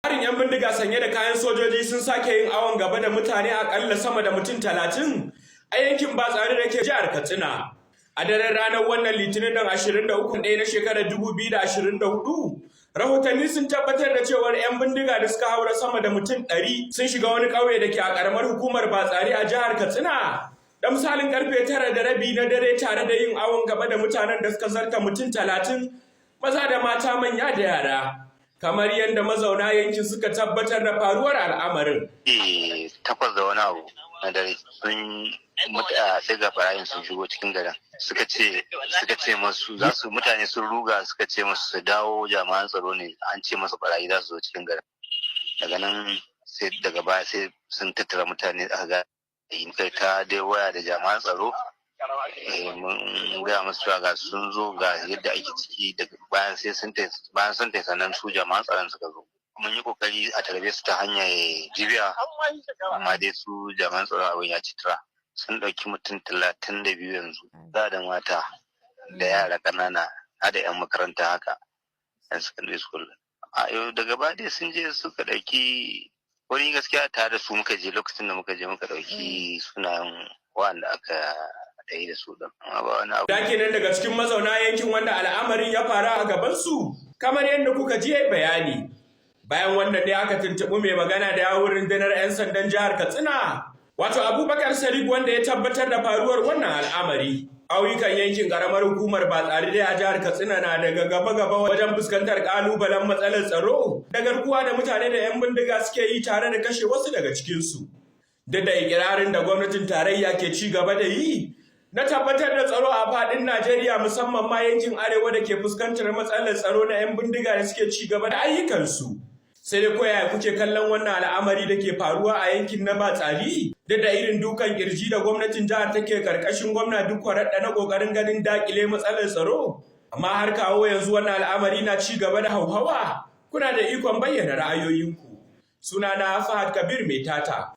Harin 'yan bindiga sanye da kayan sojoji sun sake yin awon gaba da mutane akalla sama da mutum 30 a yankin Batsari da ke jihar Katsina. A daren ranar wannan Litinin ɗin 23 ɗaya na shekarar 2024, rahotanni sun tabbatar da cewar 'yan bindiga da suka haura sama da mutum 100 sun shiga wani ƙauye da ke a ƙaramar hukumar Batsari a jihar Katsina da misalin karfe 9:30 na dare, tare da yin awon gaba da mutanen da suka zarta mutum 30, maza da mata, manya da yara. Kamar yadda mazauna yankin suka tabbatar da faruwar al'amarin. 8 da wani abu na dare sun sai ga barayin sun shigo cikin garin, suka ce masu za su mutane sun ruga, suka ce masu su dawo, jami'an tsaro ne, an ce masu barayi za su zo cikin garin. Daga nan sai daga baya sai sun tattara mutane, aka ga kai ta dai waya da jami'an tsaro, mun gaya masu cewa ga sun zo, ga yadda ake ciki. Daga bayan sai sun bayan sun tai, sannan su jami'an tsaron suka zo. Mun yi kokari a tarbe su ta hanyar jibiya, amma dai su jami'an tsaro abin ya ci tura. Sun ɗauki mutum 32 yanzu, za da mata da yara ƙanana har da 'yan makaranta haka, 'yan secondary school. A yau daga baya dai sun je suka ɗauki wani. Gaskiya tare da su muka je, lokacin da muka je muka ɗauki sunayen wanda aka ɗaya da su ɗin, amma ba wani abu. Da kenan daga cikin mazauna yankin wanda al'amarin ya faru a gabansu, kamar yadda kuka ji bayani. Bayan wannan ne aka tuntuɓi mai magana da yawun rundunar 'yan sandan jihar Katsina, wato Abubakar Sadiq, wanda ya tabbatar da faruwar wannan al'amari. Ƙauyukan yankin ƙaramar hukumar Batsari dai a jihar Katsina na daga gaba-gaba wajen fuskantar ƙalubalen matsalar tsaro da garkuwa da mutane da 'yan bindiga suke yi tare da kashe wasu daga cikinsu. Duk da ikirarin da gwamnatin tarayya ke ci gaba da yi na tabbatar da tsaro a faɗin Najeriya, musamman ma yankin arewa da ke fuskantar matsalar tsaro na 'yan bindiga da suke ci gaba da ayyukansu. Sai dai koyaya kuke kallon wannan al'amari da ke faruwa a yankin na Batsari? Duk da irin dukan kirji da gwamnatin jihar take karkashin gwamna Dikko Radda na kokarin ganin dakile matsalar tsaro, amma har kawo yanzu wannan al'amari na ci gaba da hauhawa. Kuna da ikon bayyana ra'ayoyinku. Sunana Fahad Kabir Mai Tata.